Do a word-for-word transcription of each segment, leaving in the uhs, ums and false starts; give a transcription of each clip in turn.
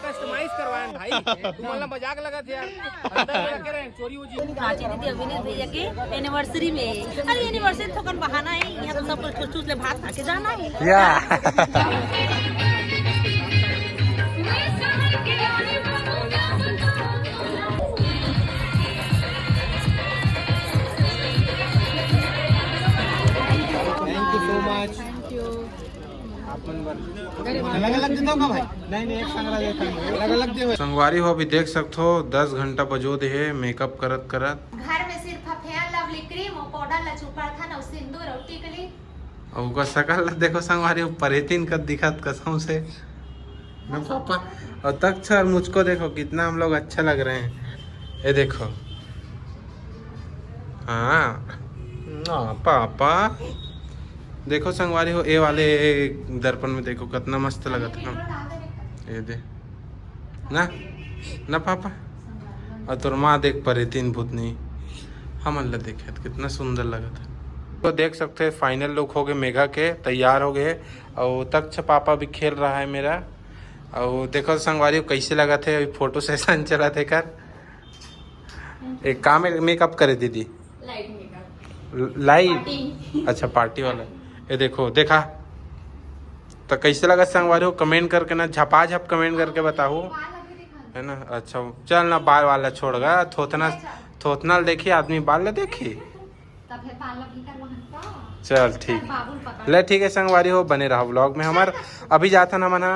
Customise करवाए भाई, तुम्हारा मजाक लगा था यार। अंदर में रखे रहे, चोरी वोरी। प्राची दीदी अविनाश भैया के एनिवर्सरी में। अरे एनिवर्सरी थोकन बहाना है, यहाँ तो सब कुछ ठूस ठूस ले भात खा के जाना है। या। Thank you so much. आप मन बर अलग-अलग देथव का भाई? नहीं, नहीं, एक संग ला देथन। अलग-अलग दे। संगवारी हो, अभी देख सकथो, दस घंटा बजो दे हे मेकअप करत करत। घर में सिर्फ Fair Lovely cream अउ powder ला चुपड़थन अउ सिंदूर अउ टिकली। अउ ओकर शकल ला देखो संगवारी हो, परेतिन कस दिखत कसम से। ना पापा, अउ तक छर मुझको देखो कितना हम लोग अच्छा लग रहे हैं। ये देखो, हाँ, ना पापा, देखो संगवारी हो, ये वाले दर्पण में देखो कितना मस्त लगत है ना। ये दे ना, ना पापा, अउ तोर माँ देख परेतिन भूतनी, हमन ला देखे त कितना सुंदर लगत है। तो देख सकते हैं final look हो गए मेघा के, तैयार हो गए। अउ तक्ष पापा भी खेल रहा है मेरा। अउ देखो संगवारी हो कैसे लगत है, अभी photo session चलत है कर। एक काम है, मेकअप करे दीदी। Light makeup। लाइट? Party। अच्छा, पार्टी वाला। ये देखो, देखा तो कैसे लगा संगवारी हो, comment करके ना झपाझप comment करके बताओ, है ना। अच्छा चल ना, बाल वाला छोड़ गा, थोथना, थोथना ल देखी, आदमी बाल ला देखी। चल ठीक, ले ठीक है संगवारी हो, बने रहा vlog में हमार। अभी जाथन हमन हा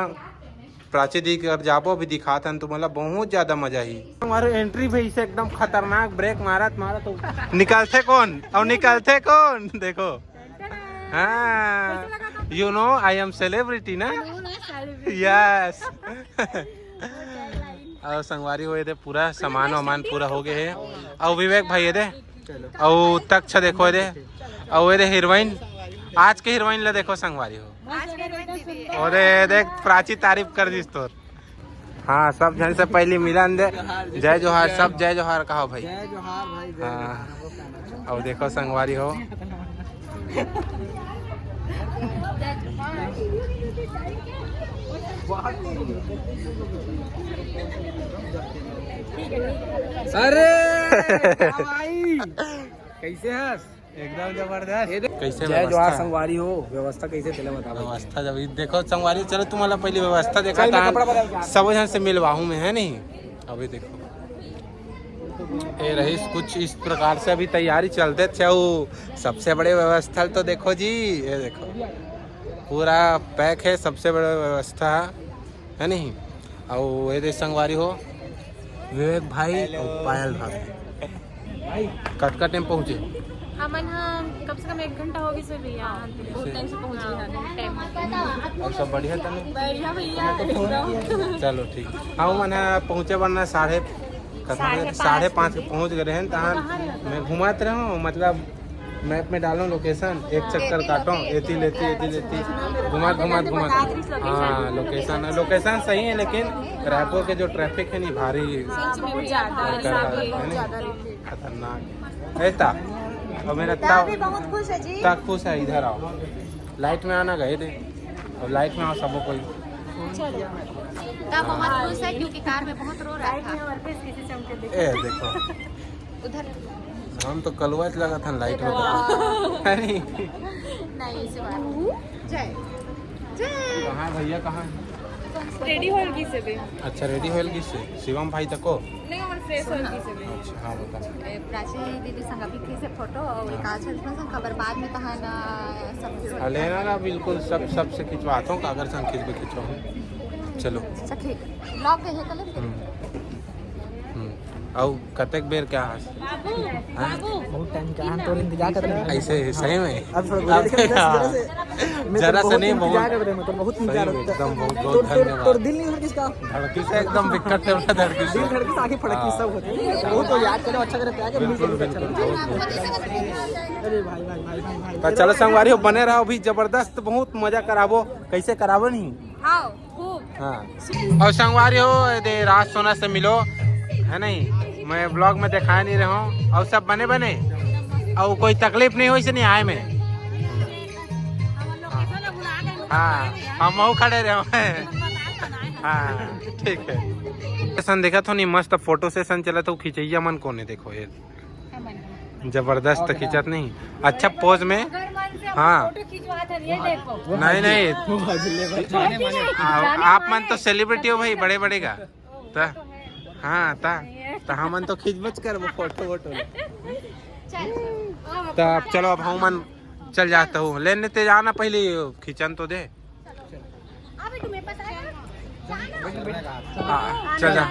प्राची दी कर जाबो, अभी दिखाथन तुमन ला, बहुत ज्यादा मजा ही। हमारे entry भी इसे एकदम खतरनाक, break मारत मारत हो। निकलथे कौन? अउ निकलथे कौन? देखो, हाँ, you know I am celebrity ना। Yes। अउ संगवारी हो, ये दे पूरा सामान वामान पूरा हो गए है। अउ विवेक भाई ये दे, अउ तक्ष देखो ये दे, अउ ये दे हीरोइन, आज के हीरोइन ला देखो संगवारी हो। अरे देख, प्राची तारीफ कर दिस तोर। हाँ, सब झन से पहली मिलन दे। जय जोहार, सब जय जोहार कहो भाई। जय जोहार भाई, जय हाँ। जोहार। अउ देखो संगवारी हो, अरे क्या भाई, कैसे हस? एकदम जबरदस्त। कैसे जय जोहार व्यवस्था? संगवारी हो, व्यवस्था कैसे चले बता भाई। व्यवस्था जब ये देखो संगवारी, चलो तुम्हारा पहली व्यवस्था देखा सही में था, कपड़ा बदल के आ। सब झन से मिलवाहूँ मैं, है नहीं? अभी देखो, ये रहीस कुछ इस प्रकार से अभी तैयारी चलते थे। वो सबसे बड़े व्यवस्था तो देखो जी, ये देखो पूरा pack है, सबसे बड़ा व्यवस्था है, है नहीं? अउ ये दे संगवारी हो, विवेक भाई अउ पायल भाभी। कतका टाइम पहुँचे? हमन ह कम से कम एक घंटा हो गिस हे भैया। बहुत टाइम से पहुँच गए हैं, टाइम। अउ सब बढ़िया तने? बढ़िया भैया, एकदम। चलो ठीक। हाँ, हमन ह पहुँचे बर ना साढ़े, कतना साढ़े बजे? पाँच। साढ़े पाँच के पहुँच गए हैं। तहाँ कहाँ रहता? मैं घुमात रहूँ, मतलब map में डालो location, एक चक्कर काटो, एती लेती, एती लेती, घुमा, घुमा, घुमा। हाँ, location, location सही है, लेकिन रायपुर के जो traffic है नी, भारी सच में बहुत ज्यादा है, है नी? बहुत ज्यादा है। खतरनाक। ऐता, और मेरा ता-, भी बहुत खुश है जी। ता खुश है, इधर आओ, light में आना गए थे, और light में आओ सबको कोई। चलो। ता बहुत खुश है क्योंकि car में बहुत रो रहा था। ए, देखो। उधर। हम तो कलुआ च लगा था light में तो। हाँ। है नहीं? नहीं, इसी बात। जय। जय। कहाँ है भैया, कहाँ है? Ready होल गिस हे बे। अच्छा, ready होल गिस हे। शिवम भाई तको? नहीं, और fresh होल गिस हे बे। अच्छा, हाँ, बता। ए, प्राची दीदी संग अभी खींचे photo और एक आज हस्बैंड संग खबर बाद में कहा ना सब फिर हाँ, लेना ना, बिल्कुल सब, सबसे खिंचवाता हूँ, कागज संग खींच भी खिंचवाऊँ। चलो। सखी, vlog के है कल फिर? हम्म। हम्म। अउ कतेक बेर क्या हस? हाँ? बहुत टाइम का हम तोर इंतजार कर रहे हैं। ऐसे ही, सही में? अब थोड़ा अब बोले, लेकिन जरा से, जरा से, मैं जरा तो से बहुत नहीं, इंतजार बहुत। कर रहे हैं, मैं तो बहुत सही इंतजार में, करता एकदम बहुत, बहुत तोर, तोर, धन्यवाद। तोर दिल नहीं धड़किस का? धड़किस है एकदम, विकट है, धड़किस दिल है। धड़किस, आंखें फड़किस, हाँ। सब होते हैं। बिल्कुल, बहुत याद करे, अच्छा करे, प्यार करे, बिल्कुल, मिलके बिल्कुल, अच्छा लगे। बहुत, बहुत। अरे भाई, भाई, भाई, भाई, भाई। तो चलो संगवारी हो, बने रहो, अभी जबरदस्त बहुत मजा कराबो। कैसे कराबो नहीं? हाँ। खूब। हाँ। अउ संगवारी हो, ये दे राज सोना से मिलो, है नहीं? मैं vlog में दिखाए नहीं रहा हूँ। अउ सब बने बने, अउ कोई तकलीफ नहीं होइस नहीं आए में। हमर location ला भुला गए, हाँ, हम खड़े रहे हैं। हाँ, ठीक है। सेशन देखा थो नहीं, मस्त फोटो सेशन चला, तो खिंचैया मन कोने देखो ये। जबरदस्त खींचत नहीं, अच्छा पोज में। हाँ। नहीं, नहीं। आप मन तो सेलिब्रिटी हो भाई, बड़े बड़े का। हाँ, ता। तो हमन तो खींचबच करबो फोटो वोटो। तो अब चलो, अब हम मन चल जाता हूँ लेने ते जाना, पहले खींचन तो दे। हाँ, चल जा।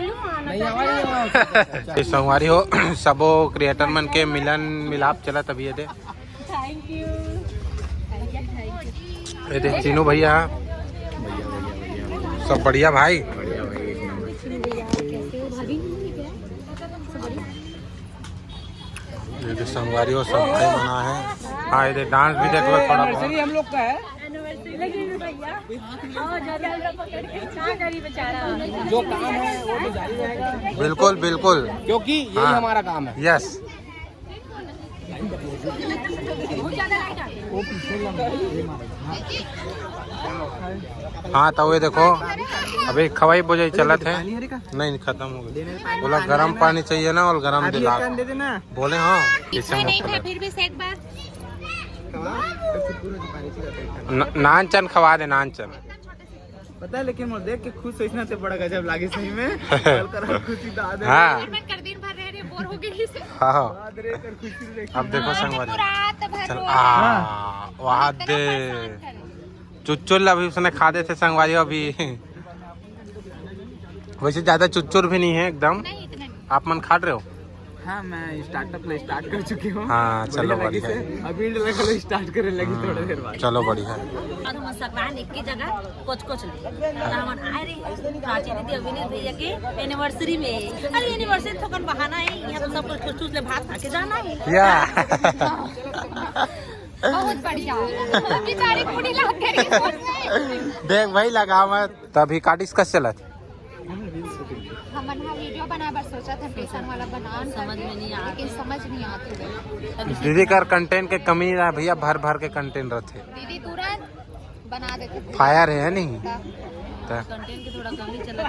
ये संगवारी हो, सबो क्रिएटर मन के मिलन मिलाप चलत अभी ये दे। ये दे चीनू भैया, सब बढ़िया भाई। ये तो संगवारी हो, सब भाई मना है। हाँ, ये डांस भी देख लो थोड़ा बहुत। हम लोग का है। बिल्कुल, बिल्कुल। क्योंकि यही हाँ। हमारा काम है। यस। हाँ, तो ये देखो, अभी खवाई बोझाई चलत है। नहीं, खत्म हो गई। बोला गरम पानी चाहिए ना, और गरम दिला। बोले हाँ। पीछे नहीं था, फिर भी से एक बार। न- नान चन खवा दे, नान चन। पता है, लेकिन मोर देख के खुश होइस ना, ते बड़ा गजब लागे सही में। खुशी दाद हाँ। कर दिन भर रह रहे, बोर हो गई। हाँ। अब देखो संगवारी। रात भर चल रो आ, वहाँ दे। चुच्चुर ला भी उसने खा देते संगवारी अभी। वैसे ज्यादा चुच्चुर भी नहीं है एकदम। नहीं, इतना नहीं। आप मन खा रहे हो? हाँ, मैं स्टार्टअप ले स्टार्ट कर चुकी हूँ। हाँ, चलो, बढ़िया लगी बढ़िया है। से। अभी लगे स्टार्ट करे लगी थोड़ा देर बाद। चलो, बढ़िया है। और हम सकरान एक ही जगह कोच कोच ले। तो हम आए रहे प्राची दीदी अविनेश भैया के एनिवर्सरी में। अरे एनिवर्सरी थोकन बहाना है, यहाँ तो सब कुछ ठूस ठूस ले भात खा के जाना है। या। बहुत बढ़िया। की तारीफ पूरी लाग करी। देख भाई, लगा मत। तभी का डिस्कस चलत। हमन हा वीडियो बनाए बर सोचत हन, फैशन वाला बनान समझ में नहीं आत। लेकिन समझ नहीं आत हे। दीदी कर कंटेंट के कमी नहीं रहा भैया, भर भर के कंटेंट रहते। दीदी तुरंत बना देते। फायर है नहीं। त- कंटेंट की थोड़ा कमी चलत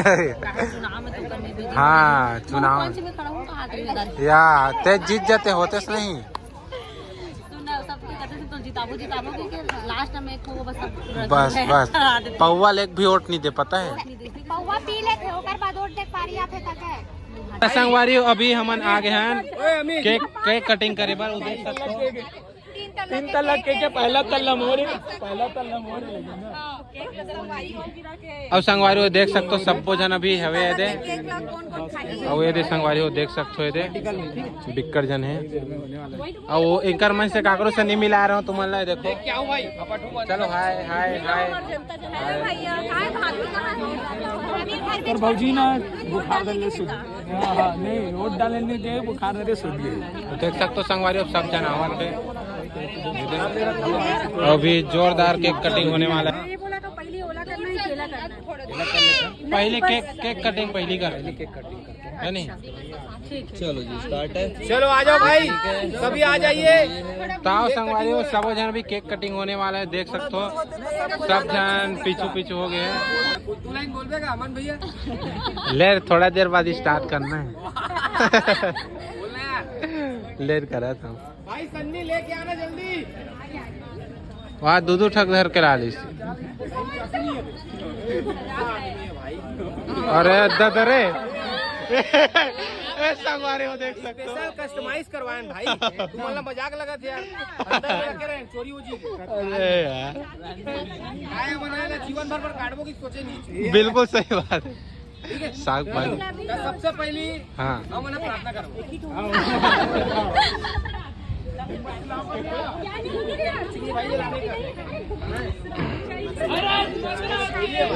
है। चुनाव में तो करने दीजिए। हाँ, चुनाव। पंच में खड़ा हूँ तो हाथ में डाल। या, ते जीत जाते होते से नहीं। सुन ना, सबके कहते थे तो जिताबो जिताबो के लास्ट में एक को बस सब बस, बस। हरा देते। पौवा लेक भी वोट नहीं दे, पता है? पौवा पी लेते, ओकर बाद वोट दे पारी आथे तक है। संगवारी हो, अभी हमन आ गए हैं केक, केक कटिंग करे बर। वो देख सकते हो। तीन तल्ला केक के पहला तल्ला मोरे, पहला तल्ला मोरे। और संगवारी हो, देख सकते हो, सब्बो जन अभी हवे ये दे। और ये दे संगवारी हो, देख सकते हो, ये दे बिक्कड़ जन है। और वो एंकर मन से काकरो से नहीं मिला रहे हो तुम, ला देखो। चलो, हाय, हाय, हाय। और भौजी ना बुखार दे ले सुध। हाँ, हाँ, नहीं, वोट डाले नहीं दे, बुखार दे सुध गए। देख सकते हो संगवारी हो, सब जन आवत है। अभी जोरदार केक कटिंग होने वाला है। ये बोला तो पहली ओला करना है, केला करना है। पहले केक, केक कटिंग पहली कर, है नहीं? चलो जी, स्टार्ट है। चलो, आ जाओ भाई, सभी आ जाइए। ताओ संगवारी हो, सब जन भी केक कटिंग होने वाला है, देख सकते हो, सब जन पीछू पीछू हो गए हैं। दो लाइन बोल देगा अमन भैया। ले, थोड़ा देर बाद स्टार्ट करना है। बोलना यार। लेट करा था। भाई सन्नी लेके आना जल्दी। वहाँ दू दू ठक धर के ला लीस। अरे दद रे। ए, संगवारी हो, देख सकते हो। स्पेशल कस्टमाइज करवाएं भाई। तुम्हारा मजाक लगा था यार। अंदर में रखे रहे, चोरी हो जी। अरे यार, आया बनाया ना, जीवन भर पर काटबो की सोचे नहीं। बिल्कुल सही बात है। साग भाजी। तो सबसे पहली हाँ। हम उन्हें प्रार्थना करो।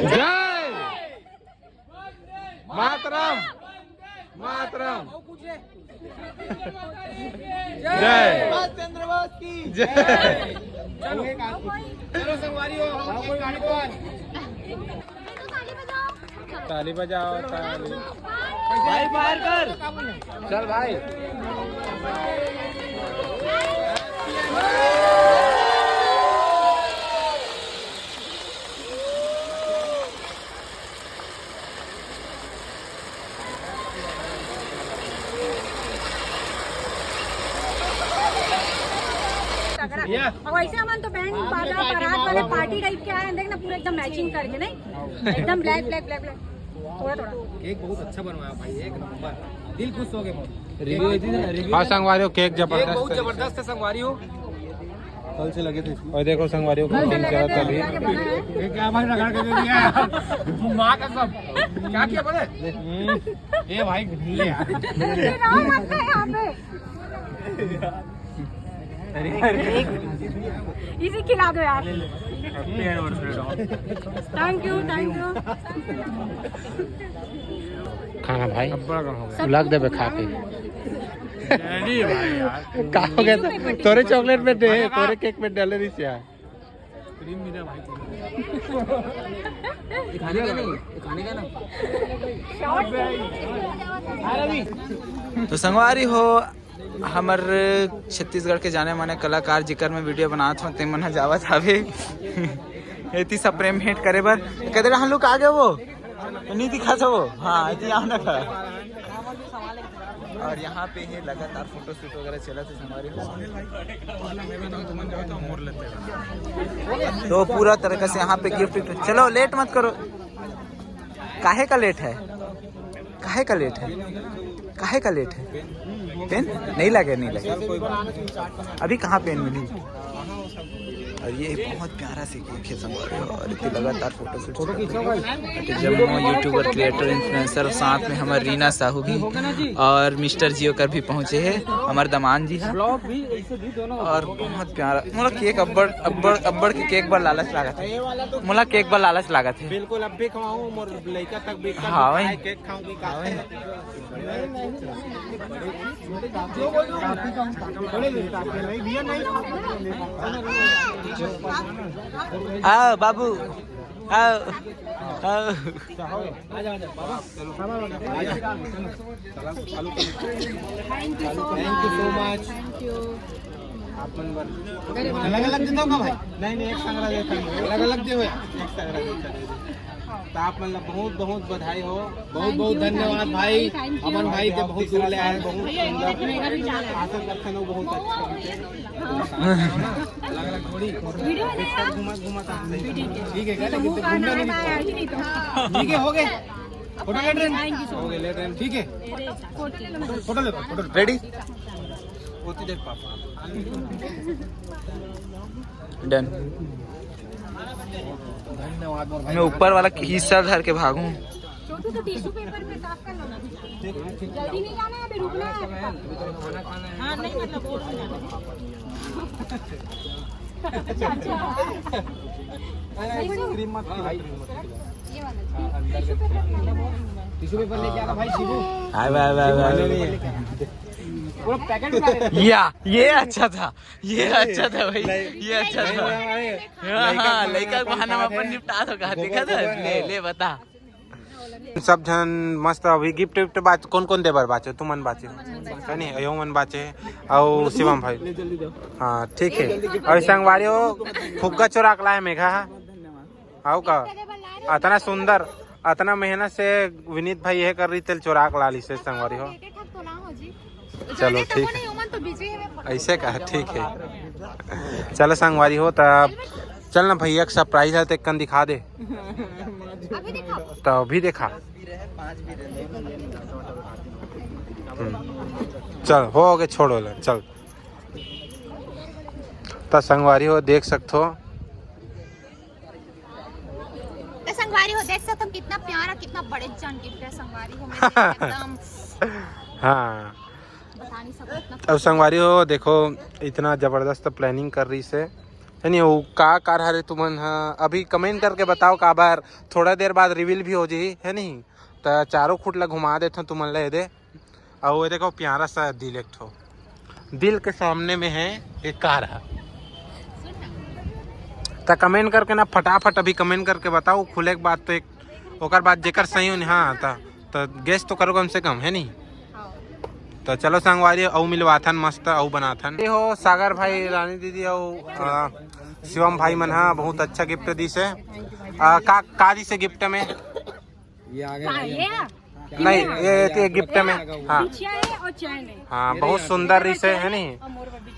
जय मातरम, मातरम। जय। जय। चलो संगवारी हो, हम लोग गाड़ी पर। ताली बजाओ, ताली। भाई बाहर कर। चल भाई। और वैसे हमन तो बैंड वाला बारात वाले पार्टी टाइप के आए हैं, देख ना, पूरा एकदम मैचिंग करके, नहीं, एकदम ब्लैक ब्लैक ब्लैक ब्लैक, थोड़ा थोड़ा। केक बहुत अच्छा बनवाया भाई, एक नंबर, दिल खुश हो गए मोर। रिव्यू इतनी ना, रिव्यू हाँ संगवारी हो, केक केक बहुत जबरदस्त है। जबरदस्त है संगवारी हो। कल से लगे थे इसमें। और देखो संगवारी हो, कल से कुकिंग लगे करत थे, अभी। लगे बना है। ये क्या भाई रगड़ के दे दिया यार, माँ कसम। क्या किया बोले? ए भाई ले यार। ये रहो मत ना यहाँ पे। इसी खिला दो यार। Thank you, thank you. खाना भाई, लग देबे खा के। का हो गया था? तोरे चॉकलेट में दे, तोरे केक में डाले नहीं सिया। खाने का नहीं, खाने का नहीं। तो संगवारी हो, हमर छत्तीसगढ़ के जाने माने कलाकार, जिकर में वीडियो बनात हो, ते मन ह जावत हवे एती सब प्रेम भेंट करे बर। कदे रहन लोग आ गए वो, नहीं दिखा था वो। हाँ, एती आओ ना खा। और यहाँ पे ही लगातार फोटो शूट वगैरह चला था हमारे। तो पूरा तरीके से यहाँ पे गिफ्ट, चलो लेट मत करो। काहे का लेट है? काहे का लेट है? काहे का लेट है? पेन नहीं लगे, नहीं लगे। अभी कहाँ पेन मिली? और ये बहुत प्यारा सी केक है संगवारी हो, और इतनी लगातार फोटो शूट। जब हम यूट्यूबर, क्रिएटर, इन्फ्लुएंसर, साथ में हमारे रीना साहू भी, और मिस्टर जी ओकर भी पहुँचे हैं, हमारे दमान जी हैं। और बहुत प्यारा, मोला केक अब्बड़ अब्बड़ अब्बड़ के केक बर लालच लागत है। मोला केक बर लालच लागत है। बिल्कुल, अब भी खवाऊं, मोर लइका तक भी हाँ, वही। खाए, केक खाऊं भी खाए। आओ बाबू, आओ, आओ। Thank you so much. आप मन बर अलग अलग देता हूँ भाई? नहीं नहीं, एक संग रहा देता हूँ। अलग अलग दे भाई, एक संग रहा देता हूँ। तो आप मन ला बहुत बहुत बधाई हो, बहुत बहुत धन्यवाद भाई। अमन भाई के बहुत दूर ले आए, बहुत सुंदर। आशा करते हैं बहुत अच्छा। अलग अलग थोड़ी। घुमा घुमा, ठीक है क्या? लेकिन तो घूमना नहीं। ठीक है, हो गए। फोटो ले रहे हैं? हो गए, ले रहे हैं, ठीक है। फोटो ले, फोटो ले। रेडी? होती देख पापा। डन। धन्यवाद मोर भाई। मैं ऊपर वाला हिस्सा धर के भागूं। छोटू तो टिश्यू पेपर पे साफ कर लो ना। जल्दी नहीं जाना है, अभी रुकना है आपका। हाँ, नहीं, मतलब, वो नहीं जाना। अरे, क्रीम मत खिला, क्रीम मत खिला। ये वाला। टिश्यू पेपर लेके आ रहा भाई शिबू। हाय, हाय, हाय, हाय। पूरा पैकेट उठा ले। या, ये अच्छा था, ये अच्छा था भाई, ये अच्छा था। हाँ, हाँ, लइका के बहाना में अपन निपटा तो कहा, देखा था? ले, ले, बता। सब झन मस्त अभी गिफ्ट विफ्ट बाच, कौन कौन देबर बाचे? तुमन बाचे, है नहीं? अयो मन बाचे, अउ शिवम भाई। हाँ, ठीक है। अउ संगवारी हो, फुग्गा चोरा के लाए मेघा, हाँ? आओ का? अतना सुंदर, अतना मेहनत से विनीत भाई ये कर रही, तेल चोरा के ला ली से संगवारी हो। चलो, ठीक है। ऐसे का? ठीक है। चलो संगवारी हो, तब चल ना भैया, एक सरप्राइज है, तो एक कन दिखा दे। अभी दिखाओ। तो अभी देखा। हम्म। चल, हो गए, छोड़ो ले, चल। तो संगवारी हो, देख सकते हो। तो संगवारी हो, देख सकते हो, कितना प्यारा, कितना बड़े जान गिफ्ट है संगवारी हो, मेरे एकदम। हाँ। बता नहीं सकता इतना। अब संगवारी हो, देखो, इतना जबरदस्त प्लानिंग कर रही से, है नहीं? वो का कार हरे तुमन हा, अभी कमेंट करके बताओ का बार। थोड़ा देर बाद रिवील भी हो जाही, है नहीं? तो चारों खुट ला घुमा देथन तुमन ला, ये दे। और वो देखो, प्यारा सा दिल एक ठो, दिल के सामने में है एक कार है। तो कमेंट करके ना, फटाफट अभी कमेंट करके बताओ, खुले के बाद तो एक, ओकर बाद जेकर सही हो, हाँ, तो, तो गेस तो करो कम से कम, है नहीं? तो चलो संगवारी, अउ मिलवाथन मस्त, अउ बनाथन। ये हो सागर भाई, रानी दीदी, अउ, आ, शिवम भाई मन हा बहुत अच्छा गिफ्ट दिस है। आ, का, का दिस है गिफ्ट में? ये आ गए हाँ, भाई ये हमको। नहीं, ये, ये गिफ्ट में। हाँ। बिछिया है और चैन है। हाँ, बहुत सुंदर रिस है, है नहीं?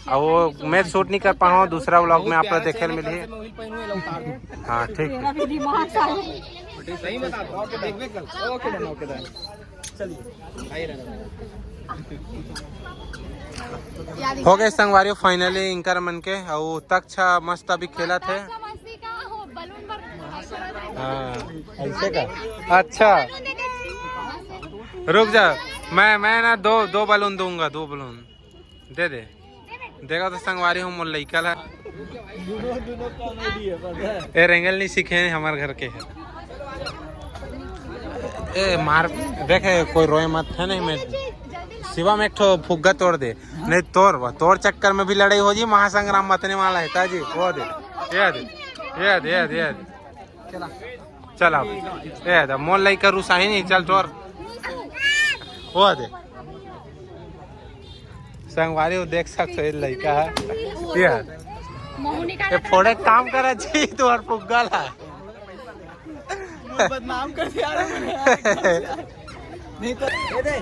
और वो मैं शूट नहीं कर पाऊँ, दूसरा व्लॉग में आप लोग देखे मिली। हाँ, ठीक है। हो गए संगवारी, फाइनली इंकर मन के, अउ तक छा मस्त अभी खेलत हे। हाँ, ऐसे का? अच्छा, रुक जा, मैं मैं ना दो दो बलून दूंगा, दो बलून दे दे। देखा तो संगवारी हो मोर लइका ला। ए रेंगल नहीं सीखे हैं हमार घर के। ए मार देखे कोई रोए मत है नहीं मैं। शिवम एक ठो फुग्गा तोड़ दे। नहीं तोड़ तोड़ चक्कर में भी लड़ाई हो जी महासंग्राम मतने वाला है ताजी। वो दे ये दे ये दे ये दे। चल अब ए दा मोर लइका रुसाही नहीं चल तोर। वो दे संगवारी हो देख सकते हो लइका है। ये ये फोड़े काम करा जी तोर फुग्गा ला। बदनाम कर दिया। नहीं तो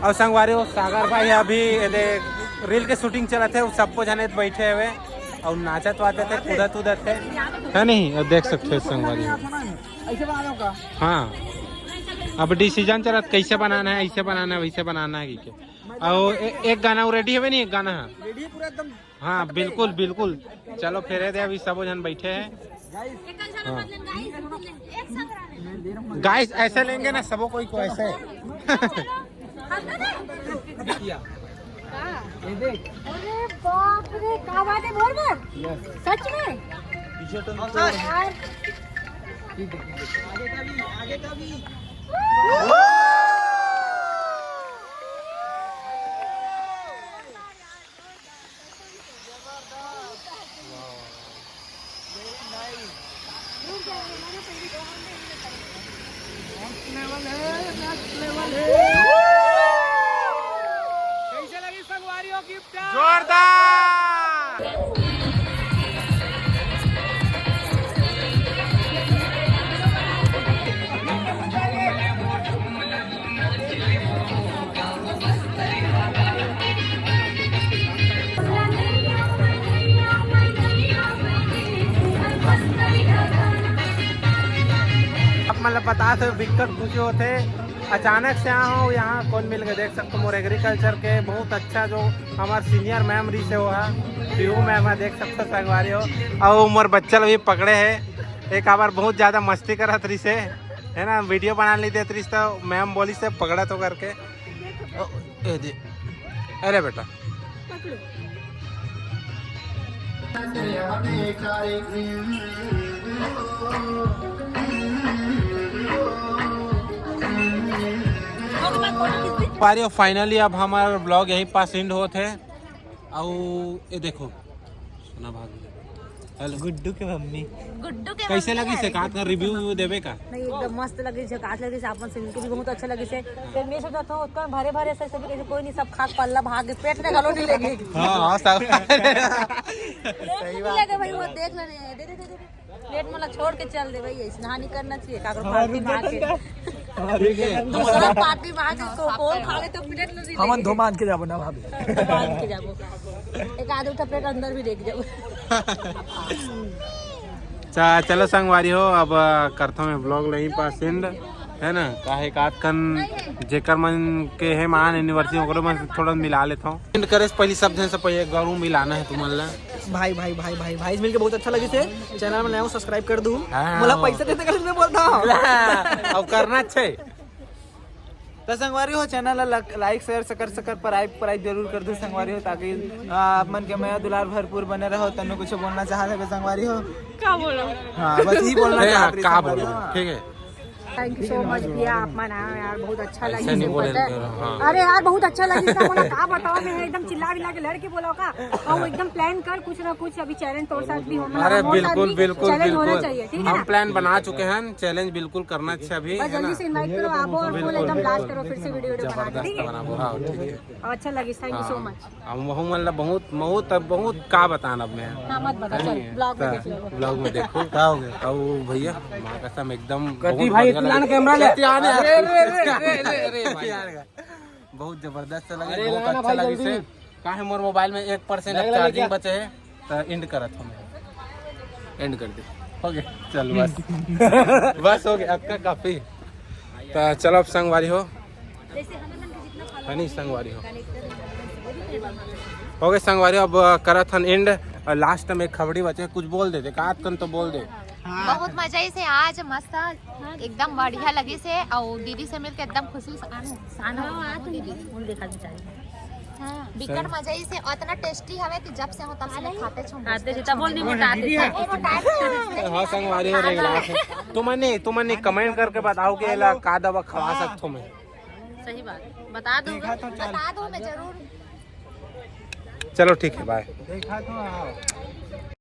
और संगवारी हो सागर भाई अभी ये दे रील के शूटिंग चलत हे, सबको जने बैठे हुए और नाचत वाचत हे, कूदत उदत हे, है नहीं? और देख सकते हो संगवारी हो। हाँ, अब डिसीजन चलत कैसे बनाना है, ऐसे बनाना है, वैसे बनाना है कि क्या? और ए, एक गाना वो रेडी है नहीं, एक गाना है। हाँ बिल्कुल बिल्कुल। चलो फेरे दे अभी सबो जन बैठे हैं। गाइस ऐसे लेंगे ना सबो कोई को ऐसे। अरे बाप रे का बात है बोल बोल। सच में। यार। जोरदार। आप मतलब बता दो दिक्कत कुछ होते। अचानक से आया हूँ यहाँ कौन मिल गए देख सकते हो मोर एग्रीकल्चर के बहुत अच्छा जो हमार सीनियर मैम रही से वो है पीहू मैम है देख सकते हो संगवारी हो। और मोर बच्चा भी पकड़े है एक बार बहुत ज्यादा मस्ती करत रही से है ना वीडियो बना ली देत रही तो मैम बोली से पकड़ा तो करके। अरे बेटा पारियो फाइनली अब हमार ब्लॉग यहीं पास एंड होत है। अउ ये देखो सोना भाग हेलो गुड्डू के मम्मी। गुड्डू के कैसे लगी से काट कर रिव्यू रिव्यू देवे का? नहीं एकदम मस्त लगी झकास लगी से अपन से मिलके भी बहुत अच्छा लगी से। फिर मैं सोचा था उसका भरे भरे से सभी कैसे कोई नहीं सब खाक पल्ला भाग पेट में घलो नहीं लगी। हाँ हाँ सब सही बात लगे भाई वो देख लेने दे दे दे प्लेट मला छोड़ के चल दे भाई ऐसे नहीं करना चाहिए काकर पार्टी में आके। दूसरा पार्टी में आके को कौन खा ले तो प्लेट लो नहीं हमन धो मांज के जाबो ना भाभी। मांज के जाबो। एक आधे उठा प्लेट अंदर भी देख जाबो। चा चलो संगवारी हो अब करथो मैं ब्लॉग नहीं पास एंड है ना काहे कात कन जेकर मन के है महान एनिवर्सरी ओकरो मन थोड़ा मिला लेथो। एंड करे से पहली सब जन से पहले गौरू मिलाना है तुमन ला। भाई भाई भाई भाई भाई मिलके बहुत अच्छा लगी से। चैनल में नया सब्सक्राइब कर दू। हाँ। मला पैसा देते कर मैं बोलता हूँ। अब करना अच्छे। तो संगवारी हो चैनल ला लाइक शेयर सकर सकर पराइब पराइब जरूर कर दो संगवारी हो ताकि आप मन के मया दुलार भरपूर बने रहो। तन्नू कुछ बोलना चाहते हो संगवारी हो? का बोलो? हाँ बस यही बोलना चाहते का बोलो। ठीक है। थैंक यू सो मच भैया आप मन आए यार बहुत अच्छा लगी। अरे यार बहुत अच्छा लगी। का बताओ मैं एकदम चिल्ला विल्ला के लड़के बोला का और एकदम प्लान कर कुछ ना कुछ अभी चैलेंज तोर साथ भी होना। अरे बिल्कुल बिल्कुल चैलेंज होना चाहिए ठीक है। हम प्लान बना चुके हैं चैलेंज बिल्कुल करना चाहिए अभी बस जल्दी से इनवाइट करो आप और फुल एकदम ब्लास्ट करो फिर से वीडियो बना दो ठीक है। अच्छा लगी थैंक यू सो मच। हम वहू मन ला बहुत बहुत बहुत का बतान अब मैं। हाँ मत बता चल ब्लॉग में देख लो। ब्लॉग में देखो का हो गया। अब भैया माँ कसम एकदम कति भाई। लाना कैमरा ले। अरे, अरे, अरे, अरे, अरे, अरे, भाई। बहुत जबरदस्त लगे, अरे, बहुत लाना अच्छा भाई, लगे जल्दी। से। काहे मोर मोबाइल में एक परसेंट चार्जिंग बचे है, तो एंड करत हूँ मैं। एंड कर दे। हो गया, चल बस। बस हो गया, अतका काफी। तो चलो अब संगवारी हो, है नहीं संगवारी हो। हो गए संगवारी, अब करत हन एंड। लास्ट में खबड़ी बचे, कुछ बोल देते, का कन तो बोल दे। बहुत मजा आइस हे आज, मस्त एकदम बढ़िया लगिस हे, अउ दीदी से मिलके एकदम खुशी से आनो, सान हो दीदी। फूल देखा बेचारी। हाँ, बिकट मजा आइस हे, अतना टेस्टी हवे कि जब से हो तब से मैं खाते छूं। खाते जी, तब बोल नहीं मोटाते थे। हाँ संगवारी हो रहे। तुमने तुमने कमेंट करके बताओ कि एला का दवा खवा सकथो मैं। सही बात, बता दो। बता दो, मैं जरूर। चलो ठीक है, बाय। देखा तो हाँ।